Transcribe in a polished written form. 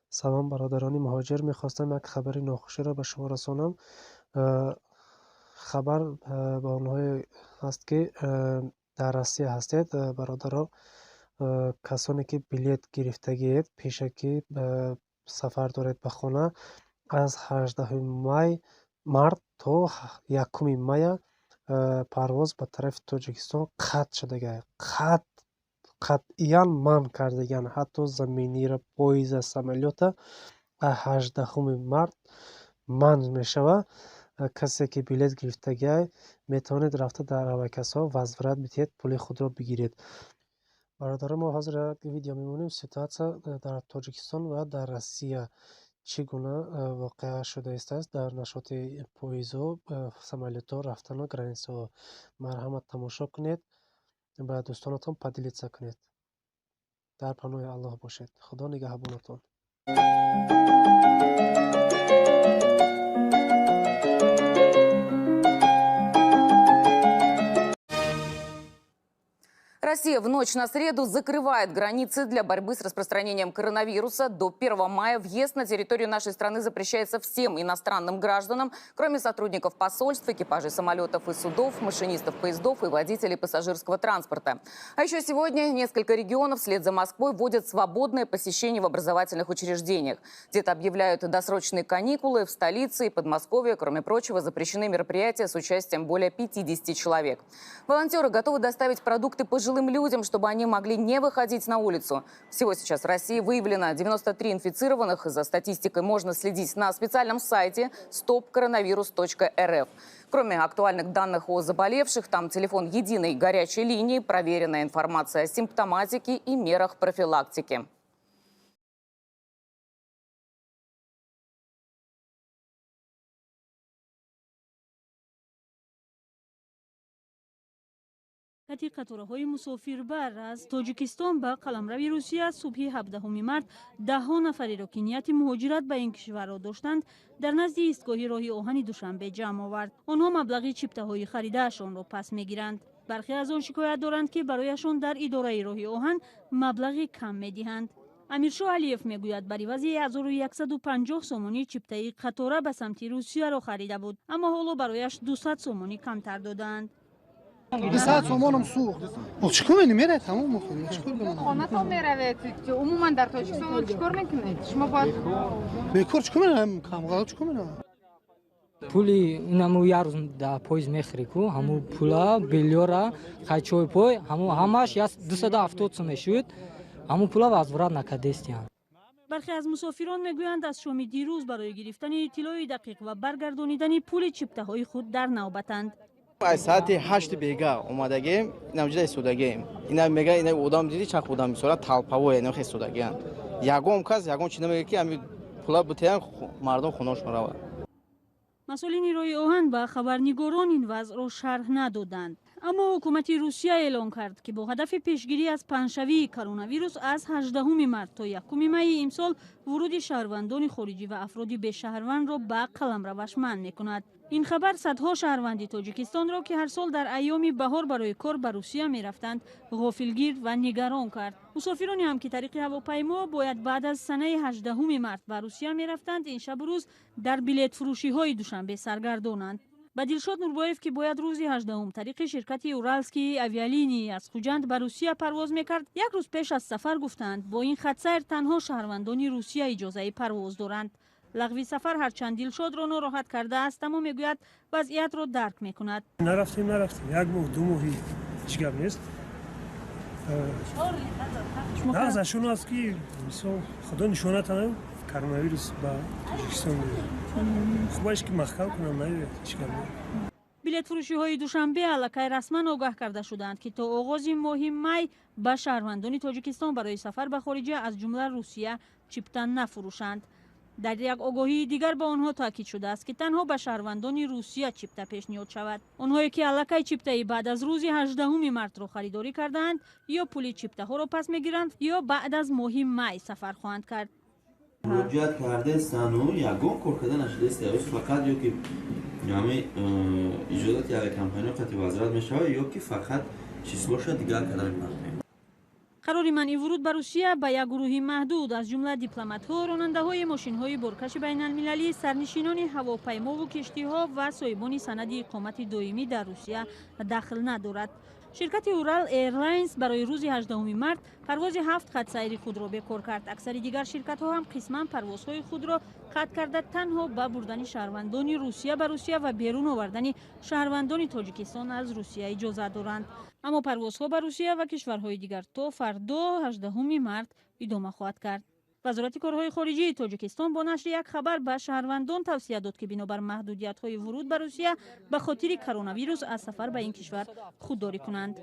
Салом, бародарони муҳоҷир. Мехостам як хабари нохуширо ба шумо расонам. Хабар ба онҳое аст, ки дар Россия ҳастед. Бародаро, касоне ки билет гирифтагиед, пешакӣ сафар доред ба хона, аз 18 май март то 1 мая парвоз ба тарафи Тоҷикистон қатъ шудагиа, қатъиян манъ кардагианд. Ҳатто заминира, поезда, самолёта 18 март манъ мешавад. Касе ки билет гирифтагиай, метавонед рафта дар авиакассаҳо возврат бидиҳед, пули худро бигиред. Бародаро, мо ҳозир як видео мемонем, ситуация дар Тоҷикистон ва дар Россия чӣ гуна воқеа шуда истааст дар нашоти поездҳо, самолётҳо рафтану границаҳо. Марҳамат, тамошо кунед, ба дӯстонатон поделиться кунед. Дар паноҳи Аллоҳ бошед, Худо нигаҳбонатон. Россия в ночь на среду закрывает границы для борьбы с распространением коронавируса. До 1 мая въезд на территорию нашей страны запрещается всем иностранным гражданам, кроме сотрудников посольств, экипажей самолетов и судов, машинистов поездов и водителей пассажирского транспорта. А еще сегодня несколько регионов вслед за Москвой вводят свободное посещение в образовательных учреждениях. Где-то объявляют досрочные каникулы. В столице и Подмосковье, кроме прочего, запрещены мероприятия с участием более 50 человек. Волонтеры готовы доставить продукты пожилым людям, чтобы они могли не выходить на улицу. Всего сейчас в России выявлено 93 инфицированных. За статистикой можно следить на специальном сайте stopcoronavirus.rf. Кроме актуальных данных о заболевших, там телефон единой горячей линии, проверенная информация о симптоматике и мерах профилактики. Ҳаракати қатораҳои мусофирбар аз Тоҷикистон ба қаламрави Русия субҳи 17 март даҳҳо нафареро, ки нияти муҳоҷират ба ин кишварро доштанд, дар назди истгоҳи роҳи оҳани Душанбе ҷамъ овард. Онҳо маблағи чиптаҳои харидаашонро пас мегиранд. Бархе аз он шикоят доранд, ки барояшон дар идораи роҳи оҳан маблағи кам медиҳанд. Амиршоҳ Алиев мегӯяд, бар ивази 1150 сомонӣ чиптаи қатора ба самти Русияро харида буд, аммо ҳоло барояш 200 сомонӣ камтар додаанд. 200 сомонам сӯхт. Чӣ кор менӣ? Меравед, тамом. Чӣ кор менӣ? Хонатон меравед. Умуман дар Тоҷикистон чӣ кор мекунед? Шумо бояд бекор чӣ кор менам? Камғала чӣ кор менам? Пули инаму як рӯз дар поезд мехӯрӣ ку, ҳамун пула, билёра, хайчои пой, ҳаму ҳамааш 270 сум мешуд. Ҳамун пула возврат накардестиям. Бархе аз мусофирон мегӯянд, аз шоми дирӯз барои гирифтани иттилои дақиқ ва баргардонидани пули чиптаҳои худ дар навбатанд. Аз соати 8 бега омадагем, инам ҷида истодагем. Ина мега, ина одам диди, чанд одам бисёра талпаво, ина хел истодагианд. Ягон кас ягон чи намега, ки ами пула бутеян, мардум хонашон равад. Масъулини роҳи оҳан ба хабарнигорон ин вазъро шарҳ надоданд, аммо ҳукумати Русия эълон кард, ки бо ҳадафи пешгирӣ аз паҳншавии коронавирус аз 18 март то 1 майи имсол вуруди шаҳрвандони хориҷӣ ва афроди бешаҳрвандро ба қаламраваш манъ мекунад. Ин хабар садҳо шаҳрванди Тоҷикистонро, ки ҳар сол дар айёми баҳор барои кор ба Русия мерафтанд, ғофилгир ва нигарон кард. Мусофироне ҳам, ки тариқи ҳавопаймо бояд баъд аз санаи 18 март ба Русия мерафтанд, ин шабу рӯз дар билетфурӯшиҳои Душанбе саргардонанд. Ба Дилшод Нурбоев, ки бояд рӯзи 18 тариқи ширкати Уральские авиалинии аз Хуҷанд ба Русия парвоз мекард, як рӯз пеш аз сафар гуфтанд, бо ин хатсайр танҳо шаҳрвандони Русия иҷозаи парвоз доранд. Лағви сафар ҳарчанд Дилшодро нороҳат кардааст, аммо мегӯяд, вазъиятро дарк мекунад. Нарафтем, нарафтем, як моҳ, 2 моҳи ҳеҷ гап нест. Нағзашон аст, ки мисол Худо нишонатана, коронавирус ба Тоҷикистон хубаш ки маҳкам кунам, наёяд, ҳеҷ гап нест. Билетфурӯшиҳои Душанбе аллакай расман огаҳ карда шудаанд, ки то оғози моҳи май ба шаҳрвандони Тоҷикистон барои сафар ба хориҷа, аз ҷумла Русия, чипта нафурӯшанд. Дар як огоҳии дигар ба онҳо таъкид шудааст, ки танҳо ба шаҳрвандони Русия чипта пешниҳод шавад. Онҳое, ки аллакай чиптаи баъд аз рӯзи 18 мартро харидорӣ кардаанд, ё пули чиптаҳоро пас мегиранд, ё баъд аз моҳи май сафар хоҳанд кард. Муроҷиат кардастану ягон кор карда нашудааст, фақат ё ки ҳами иҷозати авиакомпаниё қатъи возврат мешавад, ё ки фақат числоша дигар карда мепартоем. Қарори манъи вуруд ба Русия ба як гурӯҳи маҳдуд, аз ҷумла дипломатҳо, ронандаҳои мошинҳои боркаши байналмилалӣ, сарнишинони ҳавопаймову киштиҳо ва соҳибони санади иқомати доимӣ дар Русия дахл надорад. Ширкати Урал Эйрлайнс барои рӯзи 18 март парвози ҳафт хатсайри худро бекор кард. Аксари дигар ширкатҳо ҳам қисман парвозҳои худро қатъ карда, танҳо ба бурдани шаҳрвандони Русия ба Русия ва берун овардани шаҳрвандони Тоҷикистон аз Русия иҷозат доранд. Аммо парвозҳо ба Русия ва кишварҳои дигар то фардо, 18 март, идома хоҳад кард. Вазорати корҳои хориҷии Тоҷикистон бо нашри як хабар ба шаҳрвандон тавсия дод, ки бинобар маҳдудиятҳои вуруд ба Русия ба хотири коронавирус аз сафар ба ин кишвар худдорӣ кунанд.